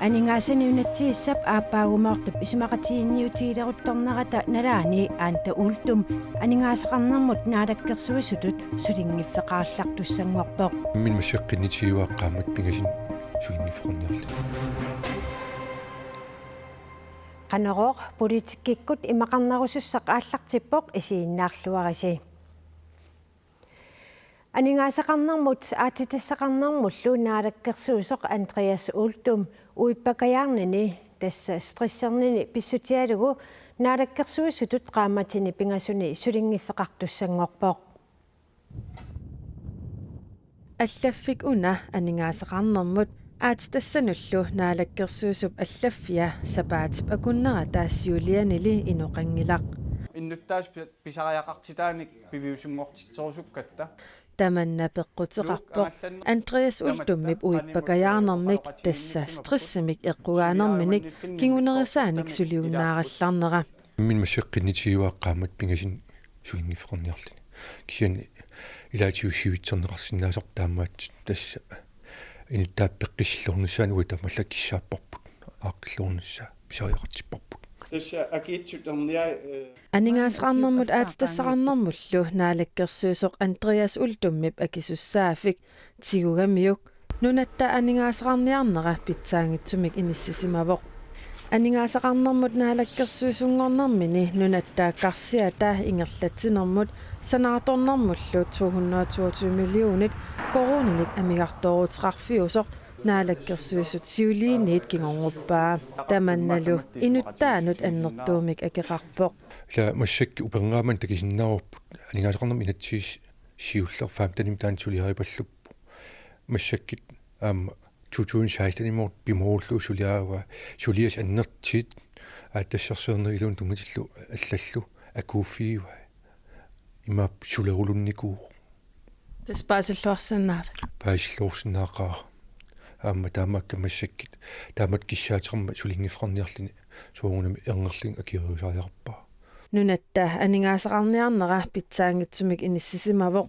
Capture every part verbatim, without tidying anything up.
Aningaasanik unitsissap aappaagumoortup isumaqatiginninniutigileruttornerata nalaani Ante Uldum aningaasaqarnermut naalakkersuisutut sulinngiffeqarallartussanngorpoq. Imminut massakkut qinnutigivara qaammatit pingasut sulinngiffeqarniarlugit. Qanorooq politikkikkut imaqarnerusussaq aallartippoq, isiginnaarluarisi. Aningaasaqarnermut aatsitassaqarnermullu naalakkersuisoq Andreas Uldum uippakajaarnini, tassa stressernini pissutigalugu naalakkersuisutut qaammatini pingasuni sulinngiffeqartussanngorpoq. Allaffik una aningaasaqarnermut aatsitassanullu naalakkersuisup allaffia sapaatip akunnerata siulianili inoqanngilaq. Innuttaasut pi-, pisariaqartitaanik piviusunngortitserusukkatta. Tamanna peqquteqarpoq Andreas Uldumip uippakajaarnermik, tassa stressimik eqqugaanerminik kingunerisaanik suliunnaarallarnera. Imminut massakkut qinnutigivara qaammatit pingasut sulinngiffeqarniarlugit. Kisianni ilaatigut sivitserneqarsinnaasarput taamaattut, tassa inuttaap peqqissilluarnissaa uagut taamaallaat kissaapparput, aaqqilluarnissaa pisariaqartipparput. Tassa akiitsuterniai, eh, Aningaasaqarnermut aatsitassaqarnermullu naalakkersuisoq Andreas Uldumip akisussaaffik tigugamiuk nunatta aningaasaqarniarnera pitsaanngitsumik inissisimavoq. Aningaasaqarnermut naalakkersuisunngornermini nunattaakkarsiata ingerlatsinermut sanaartornermullu to hundrede og toogtyve millionit koruuninik amigartooruteqarfiusoq naalakkersuisut siuliiniit kingornuppaa. Tamannalu inuttaanut annertuumik akeqarpoq. Ila massakkut upernaaman takusinnaavarput, aningaasaqarnermut inatsisit siulleq femtenimi taanna suliaripalluppoq. Massakkut aamma to tusind sekstenimut pimoorullugu suliaavaa, suliassat annertuut aatsitassarsiornerup iluani tunngatillugu allallu akuuffigivai. Imaappoq sulerulunnikuuvoq. Tassa paasilluarsinnaavat. Paasilluarsinnaaqaaq. Aamma taamaakkaluartoq massakkut taamatut kissaateqarmat sulinngiffeqarniarluni soorunami ernerluni akuerisariaqarpara. Nunatta aningaasaqarniarnera pitsaanngitsumik inissisimavoq.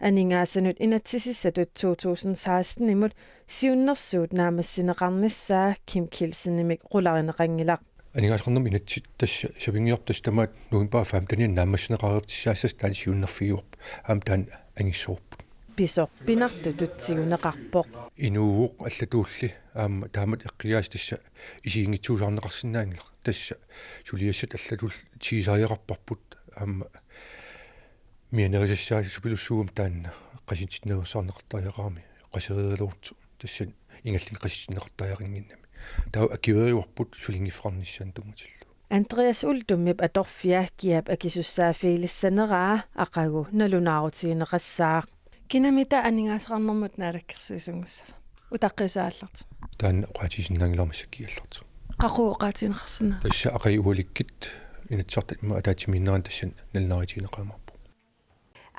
Aningaasanut inatsisissatut to tusind sekstenimut siunnersuut naammassineqarnissaa Kim Kielsenimik qularineqanngilaq. Aningaasaqarnermut inatsit tassa sapinngilarput, tassa tamaat novembarip femtenianni naammassineqareertussaassasoq taanna siunnerfigivarput, aamma taanna angissuupput. Pisoq pinartutut tiguneqarpoq. Inuuvoq allatuulli aamma taamatut eqqugaasat tassa isiginngitsuusaarneqarsinnaanngilaq. Tassa suliassat allatuulli tigusariaqarparput aamma mianerisassaasupilussuugami taanna qasitsinneersaarneqartariaqarami qaserialuutsu tassani ingallinni qasitsinneqartariaqannginnami. Taava akuerivarput sulinngiffeqarnissaanut tunngatillugu. Andreas Uldumip atorfia kiap akisussaaffigilissaneraa aqagu nalunaarutigineqassaaq. Kinamita aningaasaqarnermut naalakkersuisunngussavat? Utaqqisaallarti. Taanna oqaatigisinnaanngilara massakkut aallarti. Qaqugu oqaatigineqarsinnaava? Tassa aqagu ualikkut Inatsisartuni aamma ataatsimiinnerani tassani nalunaarutigineqarumaarpoq.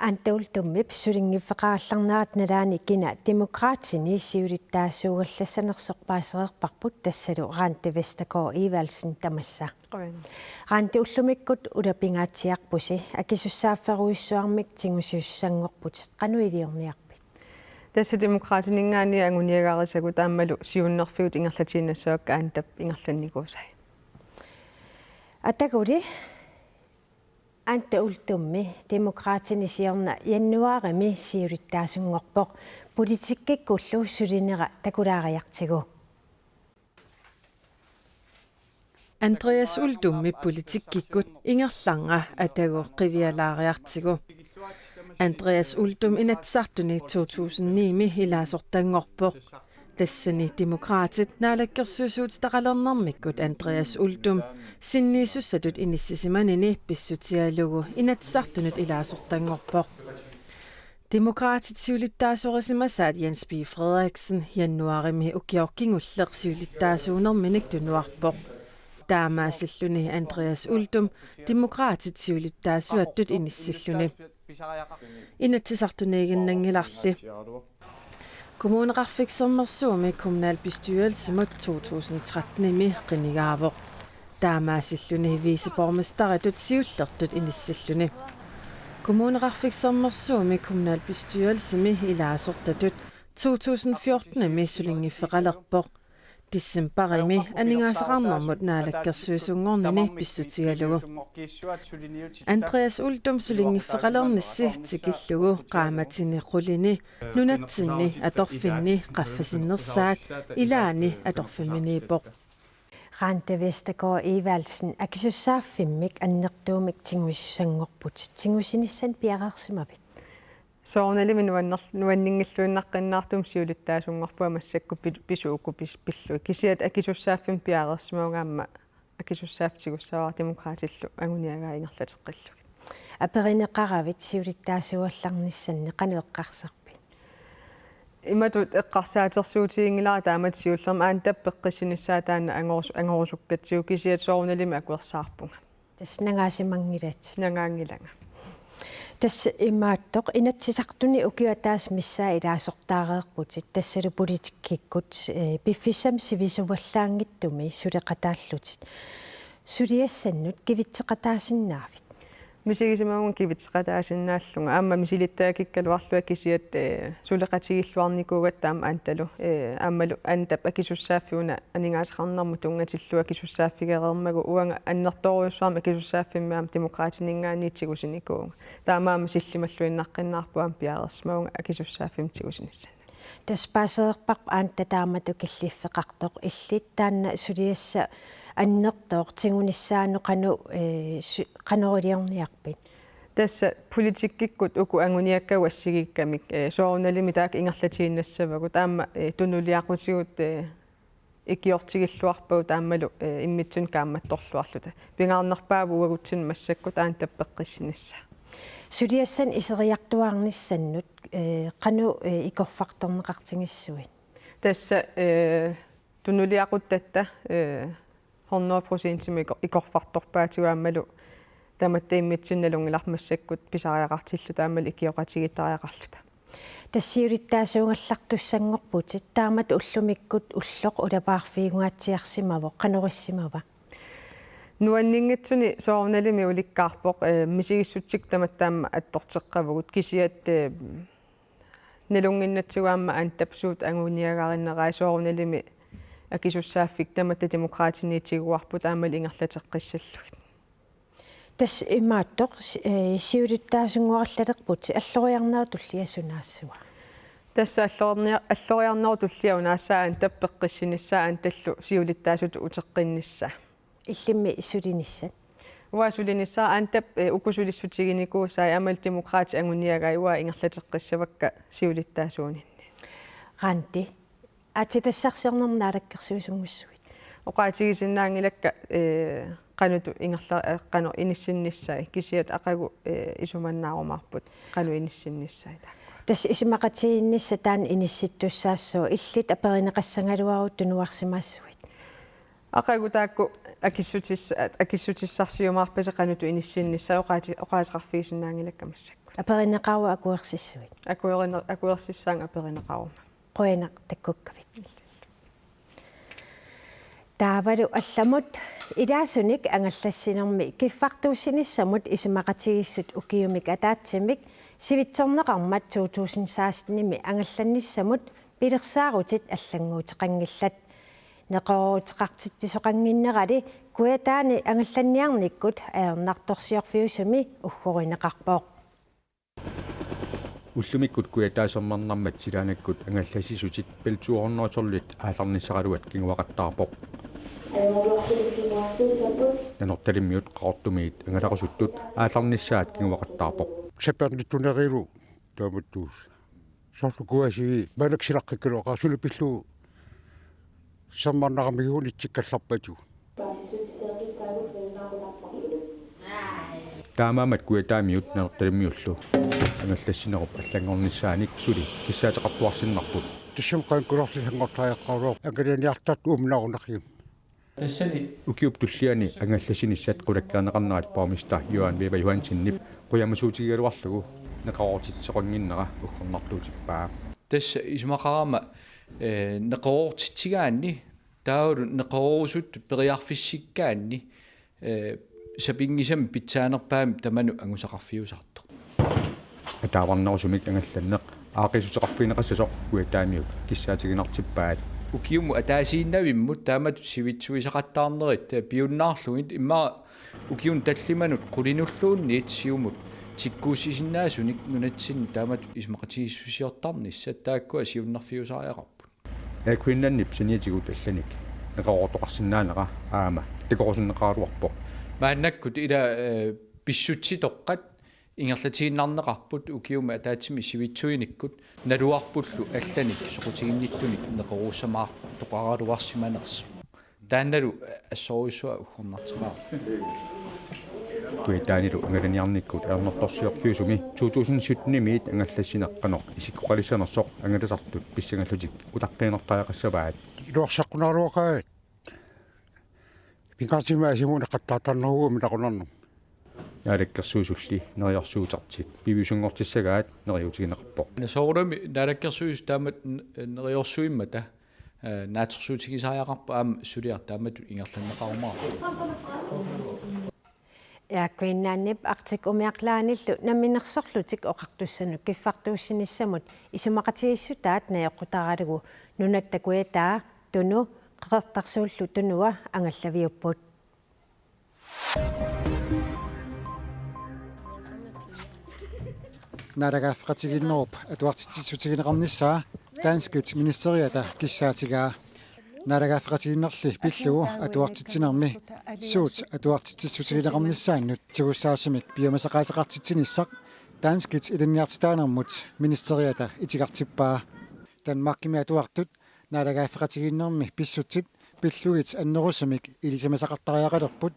Ante Uldumip sulinngiffeqarallarnerata nalaani kina Demokraatini siulittaasuugallassanersoq paasereerparput tassalu Randi Vestergaard Evaldsen tamassa. Qujan. Randi, ullumikkut ulapingaatsiarpusi, akisussaafferujussuarmik tigusisussanngorputit, qanoq iliorniarpit? Tassa Demokraatininngaanniit anguniagarisagut aammalu siunnerfigut ingerlatiinnassavakka Antep ingerlannikuusai. Ataguli Ante Uldummi Demokraatini siorna januaarimi siulittaasunngorpoq, politikkikkullu sulinera takulaariartigu. Andreas Uldummi politikkikkut ingerlanera atagu qivialaariartigu. Andreas Uldum Inatsisartuni to tusind ni-mi ilaasortanngorpoq. Tassani Demokraatit naalakkersuisuutitaqalernermikkut Andreas Uldum sinniisussatut inissisimanini pissutigalugu Inatsisartunut ilaasortanngorpoq. Demokraatit siulittaasorisimasaat Jens B. Frederiksen januaarimi ukioq kingulleq siulittaasuunerminik tunuarpoq. Taamaasilluni Andreas Uldum Demokraatit siulittaasuatut inissilluni. Inatsisartuniiginnanngilarli. Kommuneqarfik Sermersuumi kommunalbestyrelsimut to tusind tretten-imi qinigaavoq. Taamaasilluni viceborgmesteritut siullertut inissilluni. Kommuneqarfik Sermersuumi kommunalbestyrelsimi ilaasortatut to tusind fjorten-imi sulinngiffeqalerpoq. Decembarimi aningaasaqarnermut naalakkersuisunngornini pissutigalugu. Andreas Uldum sulinngiffeqalernissi tikillugu qaammatini qulini nunatsinni atorfinni qaffasinnersaat ilaani atorfimminiippoq. Randi Vestergaard Evaldsen, akisussaaffimmik annertuumik tigussanngorputit. Tigusinissannut piareersimavit? Soorunalimi nuanner-, nuanninngilluinnaqqinnaartumik siulittaasunngorpunga massakkut pi-, pisuukkut pis-, pillugit. Kisianni akisussaaffimmik piareersimavunga aamma akisussaaffik tigussavara Demokraatillu anguniagai ingerlateqqillugit. Aperineqaravit siulittaasuugallarnissanni qanoq eqqarsarpit? Imatut eqqarsaatersuutiginngilara taamatut siullermik Andap peqqissinissaa taanna angorus-, angorusukkatsigu kisianni soorunalimi akuersaarpunga. Tassa nangaasimanngillat. Nangaanngilanga. Tassa imaattoq Inatsisartuni ukioq ataaseq missaa ilaasortaareerputit, tassalu politikkikkut, eh, piffissami sivisuvallaanngitsumi suleqataallutit. Suliassannut kivitseqataasinnaavit? Misigisimavunga kivitseqataasinnaallunga, aamma misilittagakikkaluarlunga kisianni, eh, suleqatigiilluarnikuugatta aamma Andalu, eh, aammalu Andap akisussaaffiuna aningaasaqarnermut tunngatillugu akisussaaffigereermagu uanga annertoorujussuarmik akisussaaffimmi aamma Demokraatininngaanniit tigusinikuuvunga. Taamaammat sillimalluinnaqqinnaarpunga aamma piareersimavunga akisussaaffimmik tigusinissannut. Tassa paasereerparput Anda taamatut killiffeqartoq, illit taanna suliassaq annertooq tigunissaanut qanoq, eh, sy-, qanoq iliorniarpit? Tassa politikkikkut uku anguniakkagut assigiikkamik, eh, soorunalimi taakku ingerlatiinnassavagut aamma, eh, tunuliaqutigut, eh, ikiortigilluarpagut aammalu, eh, immitsinnut kaammattorluarluta. Pingaarnerpaavoq uagutsinnut massakkut Andap peqqissinissaa. Suliassanik iseriartuaarnissannut, eh, qanoq, eh, ikorfartorneqartigissuit? Tassa, eh, tunuliaquttatta, eh, hundrede procentimik iko-, ikorfartorpaatigut aammalu tamatta immitsinnut nalunngilarput massakkut pisariaqartilluta aammalu ikioqatigiittariaqarluta. Tassa siulittaasuugallartussanngorputit, taamatut ullumikkut ulloq ulapaarfigiuaatsiarsimavoq, qanoq issimava? Nuanninngitsuni soorunalimi ulikkaarpoq, eh, misigissutsikkut tamatta aamma attorteqqavugut kisianni, eh, nalunnginnatsigu aamma Andap suut anguniagarinerai soorunalimi akisussaaffik tamatta Demokraatiniit tiguarput aammalu ingerlateqqissallugit. Tassa imaattoq, si-, eh, siulittaasunngorallalerputit, alloriarnerup tullia sunaassava? Tassa alloriarnia-, alloriarnerup tullia unaassaanga Andap peqqissinissaa Andallu siulittaasutut uteqqinnissaa. Illimmi sulinissat? Uanga sulinissara Andap, eh, uku sulissutiginikuusai aammalu Demokraatit anguniagai uanga ingerlateqqissavakka siulittaasuuninni. Randi, aatsitassarsiornermut naalakkersuisunngussuit? Oqaatigisinnaanngilakka, eh, qanoq ingerla-, eh, qanoq inissinnissai, kisianni aqagu, eh, isumannaarumaarput qanoq inissinnissai taakku. Tassa isumaqatigiinnissaq taanna inissittussaassooq, illit aperineqassagaluarutta tunuarsimaassuit? Aqagu taakku akissutis-, akissutissarsiumaarpasi qanoq inissinnissai oqaati-, oqaaseqarfigisinnaanngilakka massakkut. Aperineqarutta akuersissuit? Akuerine-, akuersissaanga aperineqaruma. Qujanaq takkukkavit. Taavalu allamut ilaasunik angallassinermi kiffartuussinissamut isumaqatigiissut ukiumik ataatsimik sivitsorneqarmat to tusind sekstenimi angallannissamut pilersaarutit allannguuteqanngillat. Neqerooruteqartitsisoqannginnerali Kujataani angallanniarnikkut ajornartorsiorfiusumi uggorineqarpoq. Ullumikkut Kujataa sermernarmat silaannakkut angallassisutit Bell to hundrede tolvit aallarnissaraluat kinguaqattaarpoq. Nanortalimmiut Qaqortumiit angalarusuttut aallarnissaat kinguaqattaarpoq. Sapernittunerilu taamattuus. Soorlu kuasii manak silaqqikkaluaqaaq suli pillugu sermernaramigut itsikkallarpatigut. Taamaammat Kujataamiut Nanortalimmiullu angallassinerup allanngornissaanik suli kissaateqartuarsinnarput. Tassami qankularli sanngortariaqqaarluarpoq angalaniartartut uuminaarunarlugit. Tassani ukiup tulliani angallassinissat qulakkeerneqarnerat borgmester Johan Weber Johansenip qujamasuutigigaluarlugu neqeroortitsisoqannginnera uggornartuutippaa. Tassa isumaqarama, eh, neqeroortitsigaanni taavalu neqeroorusuttut periarfissikkaanni, eh, sapinngisamik pitsaanerpaamik tamanut angusaqarfiusaartoq. Ataavarnerusumik angallanneq aaqqiissuteqarfigineqassasoq Kujataamiut kissaatiginartippaat. Ukiumut ataasiinnavimmut taamatut sivitsuisaqattaarnerit piunnaarlugit immaqa ukiunut tallimanut qulinulluunniit siumut tikkuussisinnaasunik nunatsinni taamatut isumaqatigiissusiortarnissat taakkua siunnerfiusariaqarput. Air Greenlandip saniatigut allanik neqeroortoqarsinnaanera aamma takorusunneqaraluarpoq. Maannakkut ila, eh, pissutsitoqqat ingerlatiinnarneqarput ukiumi ataatsimi sivitsuinikkut naluarpullu allanik soqutiginnittunik neqeroorusamaartoqaraluarsimanersoq. Taannalu assorujussuaq uggornarteqarpoq. Kujataanilu angalaniarnikkut ajornartorsiorfiusumi to tusind syttenimiit angallassineq qanoq isikkoqalissanersoq angalasartut pissangallutik utaqqiinnartariaqassavaat. Iluarsaqqunaraluaqaat. Pingaartumik asimi uneqqattaartarnerugu milaqunarnu. Naalakkersuisulli neriorsuutertik piviusunngortissagaat neriuutigineqarpoq. Soorunami Naalakkersuisut taamatut n-, neriorsuimmata, eh, naatsorsuutigisariaqarpoq aamma suliaq taamatut ingerlanneqarumaarpoq. Air Greenlandip Arctic umiarlaanillu namminersorlutik oqartussanut kiffartuussinissamut isumaqatigiissutaat najoqqutaralugu nunatta kujataa Tunu Qeqertarsuullu Tunua angallaviupput. Naalagaaffeqatigiinnerup atuartitsissutigineqarnissaa danskit ministeriata kissaatigaa. Naalagaaffeqatigiinnerli pillugu atuartitsinermi suut atuartitsissutigineqarnissaannut tigussaasumik piumasaqaateqartitsinissaq danskit ilinniartitaanermut ministeriata itigartippaa. Danmarkimi atuartut naalagaaffeqatigiinnermi pissutsit pillugit annerusumik ilisimasaqartariaqalerput.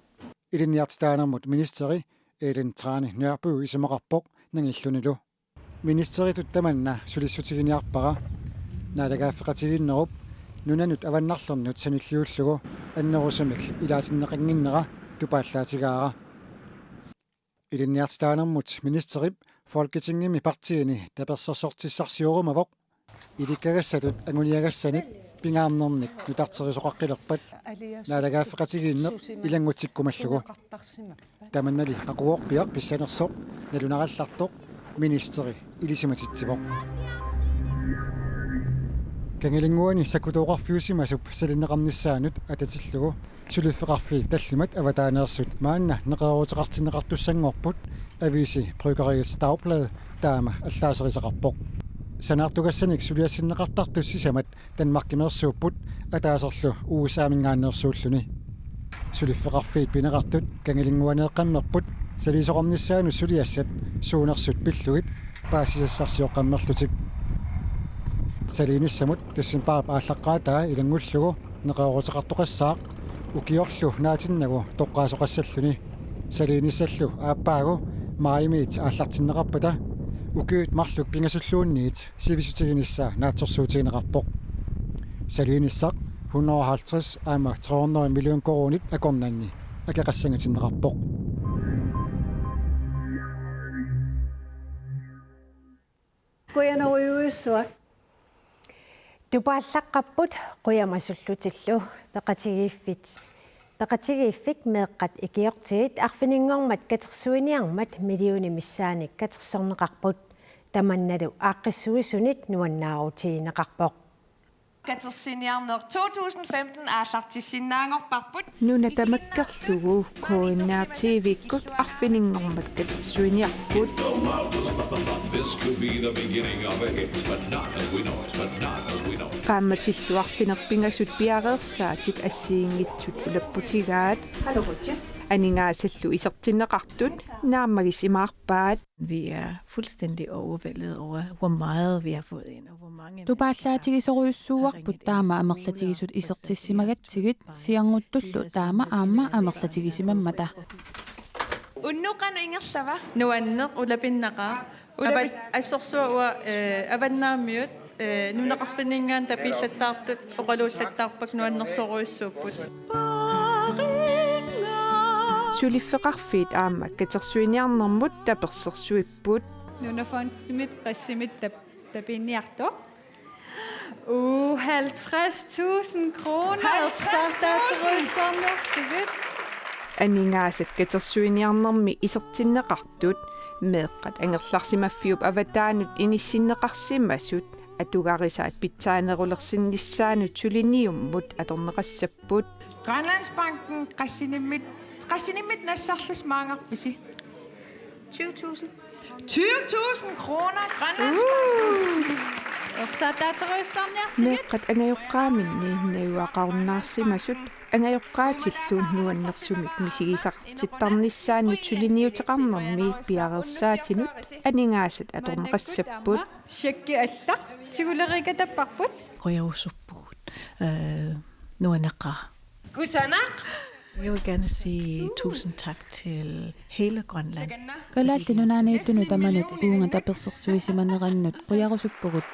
Ilinniartitaanermut ministeri Ellen Trane Nørby isumaqarpoq nangillunilu. Ministeritut tamanna sulissutiginiarpara. Naalagaaffeqatigiinnerup nunanut avannarlernut sanilliullugu annerusumik ilaatinneqannginnera tupaallaatigaara. Ilinniartitaanermut ministerip Folketingimi partiini tapersersortissarsiorumavoq. Ilikkagassatut anguniagassanik pingaarnernik nutarterisoqaqqilerpat naalagaaffeqatigiinneq ilanngutsikkumallugu. Tamannali aquorpiaq pissanersoq nalunarallartoq ministeri ilisimatitsivoq. Kangilinnguani sakkutooqarfiusimasup salinneqarnissaanut atatillugu suliffeqarfiit tallimat avataaneersut maanna neqerooruteqartinneqartussanngorput aviisi Bryggeriets Dagblad taama allaaserisaqarpoq. Sanaartugassanik suliassinneqartartut sisamat Danmarkimeersuupput ataaserlu U S A-minngaanneersuulluni. Suliffeqarfiit pineqartut kangilinnguaneeqqammerput saliisoqarnissaanut suliassat suunersut pillugit paasisassarsioqqammerlutik. Saliinissamut decembarip aallaqqaataa ilanngullugu neqerooruteqartoqassaaq ukiorlu naatinnagu toqqaasoqassalluni. Saliinissallu aappaagu maajimiit aallartinneqarpata ukiut marluk pingasulluunniit sivissutiginissaa naatsorsuutigineqarpoq. Saliinissaq hundrede og halvtreds aamma tre hundrede million koruunit akornanni akeqassangatinneqarpoq. Qujanarujussuaq. Tupaallaqqapput qujamasullutillu peqatigiiffik. Peqatigiiffik meeqqat ikiortigit arfininngormat katersuiniarmat millionit missaannik katersorneqarput. Tamannalu aaqqissuisunit nuannaarutigineqarpoq. Katersuiniarneq to tusind femten aallartissinnaanngorparput. Nuna tamakkerlugu K N R T V-kkut arfininngormat katersuiniarput. Qaammatillu arfineq-pingasut piareersaatit assigiinngitsut ulapputigaat. Aningaasallu isertinneqartut naammagisimaarpaat. Vi er fuldstændig overvældet over, hvor meget vi har fået ind, og hvor mange. Tupaallaatigisorujussuuarput taama amerlatigisut isertissimagatsigit, sianngutsullu taama aamma amerlatigisimammata. Unnuup qanoq ingerlava? Nuanneq, ulapinnaqaaq. Ulapi- Avat-, assorsuaq uanga, eh, avannaamiut, eh, nunaqarfinninngaanniit tapiillattaartut oqaluullattaarpakka nuannersorujussuupput. Suliffeqarfiit aamma katersuiniarnermut tapersersuipput. Nunafondimit qassimit tap-, tapiiniartoq. Uh, halvtreds tusind kroner. Halvtreds tusind. Aningaasat aningaasat katersuiniarnermi isertinneqartut meeqqat angerlarsimaffiup avataanut inissinneqarsimasut atugarisaat pitsaanerulersinnissaanut suliniummut atorneqassapput. Grønlandsbanken qassinimmit, qassinimmit nassarlusi maangarpisi? tyve tusind. tyve tusind kroner, Grønlandsbanken. Ersaattaaterujussuarniarsigit. Meeqqat angajoqqaaminni najugaqarunnaarsimasut angajoqqaatillu nuannersumik misigisaqartittarnissaannut suliniuteqarnermi piareersaatinut aningaasat atorneqassapput. Tjekki alla, tiguleriikatapparput. Qujarusuppugut. Øh, nuanneqaaq. Kusanaq. Jeg vil gerne sige tusind tak til hele Grønland. Kalaallit Nunaanniittunut tamanut uunga tapersersuisimanerannut qujarusuppugut.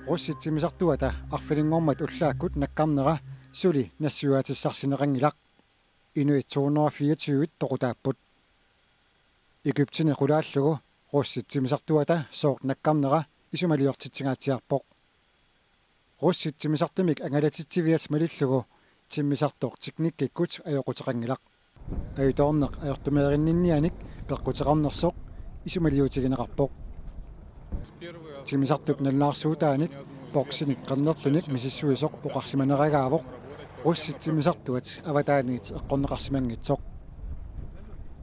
Russit timmisartuata arfininngormat ullaakkut nakkarnera suli nassuiaatissarsineqanngilaq. Inuit to hundrede og fireogtyve toqutaapput. Egyptini qulaallugu russit timmisartuata sooq nakkarnera isumaliortitsingaatsiarpoq. Russit timmisartumik angalatitsiviat malillugu timmisartoq teknikkikkut ajoquteqanngilaq. Ajutoorneq ajortumeerinninnianik peqquteqarnersoq isumaliutigineqarpoq. Timmisartup nalunaarsuutaanik boksinik qernertunik misissuisoq oqarsimaneragaavoq russit timmisartuat avataaniit eqqorneqarsimanngitsoq.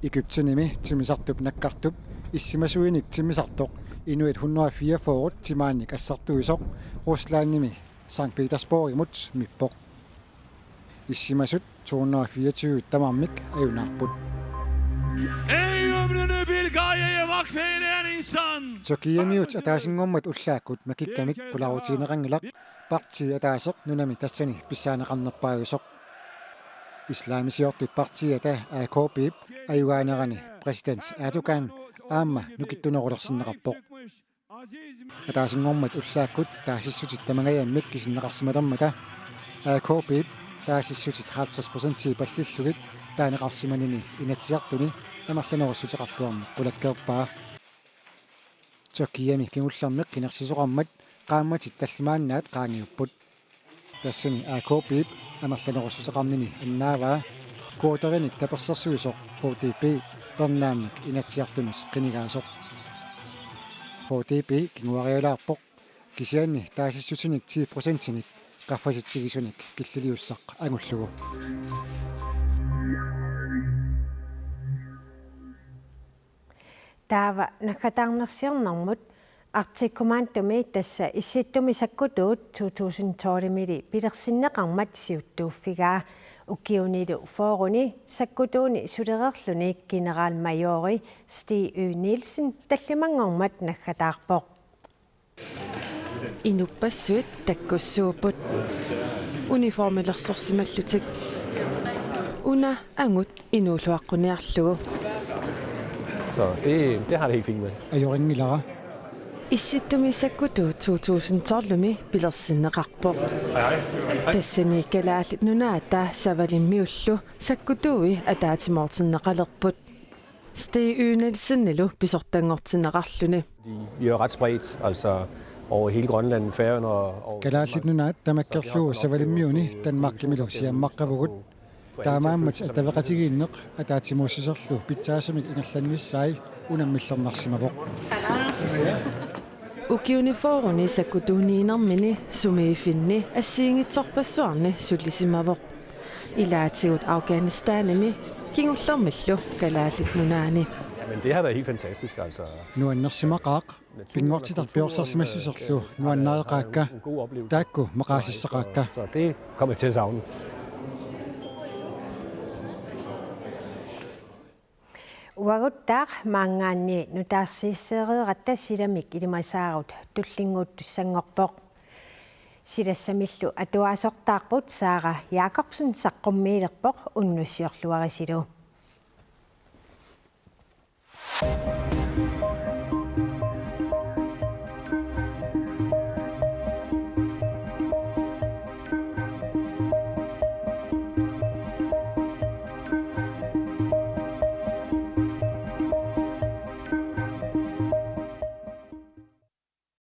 Egyptenimi timmisartup nakkartup issimasuinik timmisartoq inuit hundrede og fireogfyrre timaannik assartuisoq Ruslandimi Sankt Petersborgimut mippoq. Issimasut to hundrede og fireogtyve tamarmik ajunaarput. Ey ömrünü bir gayeye vakfeyleyen insan. Tyrkiamiut ataasinngormat ullaakkut makikkamik pulaarutigineqanngilaq partii ataaseq nunami tassani pissaaneqarnerpaajusoq. Islamisiortut partiiata A K P-p ajugaanerani præsident Erdogan aamma nukittunerulersinneqarpoq. Ataasinngormat ullaakkut taasissutit tamangajammik kisinneqarsimalermata A K P-p taasissutit halvtreds procentii pallillugit taaneqarsimanini Inatsisartuni amerlanerussuteqarluarneq qulakkeerpaa. Tyrkiami kingullermik qinersisoqarmat qaammatit tallimaannaat qaangiupput. Tassani A K P-p amerlanerussuteqarnini annaavaa kurderinik tapersersuisoq H D P pernaamik Inatsisartunut qinigaasoq. H D P kinguarialaarpoq kisianni taasissutinik ti procentinik qaffasitsigisunik killiliussaq angullugu. Taava naggataarnersiornermut. Arctic Commandomi, tassa Issittumi sakkutuut to tusind tolvimili pilersinneqarmat siuttuuffigaa, ukiunilu fyrreni sakkutuuni sulereerluni generalmajori Stig Ø. Nielsen tallimanngormat naggataarpoq. Inuppassuit takkussuupput uniformilersorsimallutik. Una angut inuulluaqquniarlugu. Så det, det har det helt fint med. Ajorinngilaq. Issittumi sakkutuut to tusind tolvimi pilersinneqarpoq. Tassani Kalaallit Nunaata Savalimmiullu sakkutuui ataatsimoortinneqalerput. Stig Ø. Nielsenilu pisortanngortinneqarluni. Vi er ret spredt, altså over hele Grønland, Færøerne og... og Kalaallit Nunaat tamakkerlugu Savalimmiuni Danmarkimilu siammaqqavugut. Taamaammat attaveqatigiinneq ataatsimuussisorlu pitsaasumik ingerlannissaa unammillernarsimavoq. Ukiuni fyrreni sakkutuuniinermini sumiiffinni assigiinngitsorpassuarni sulisimavoq. Ilaatigut Afghanistanimi kingullermillu Kalaallit Nunaanni. Men det har været helt fantastisk, altså. Nuannersimaqaaq, pinngortitaq piorsarsimassuserlu nuannareqaakka, taakku maqaasissaqaakka. Så det kommer jeg til at savne. Uaguttaaq maanngaanniit nutaarsiassereeratta silamik ilimasaarut tullinnguuttussanngorpoq. Silassamillu atuaasortaarput Sara Jakobsen saqqummiilerpoq, unnussiorluarisilu.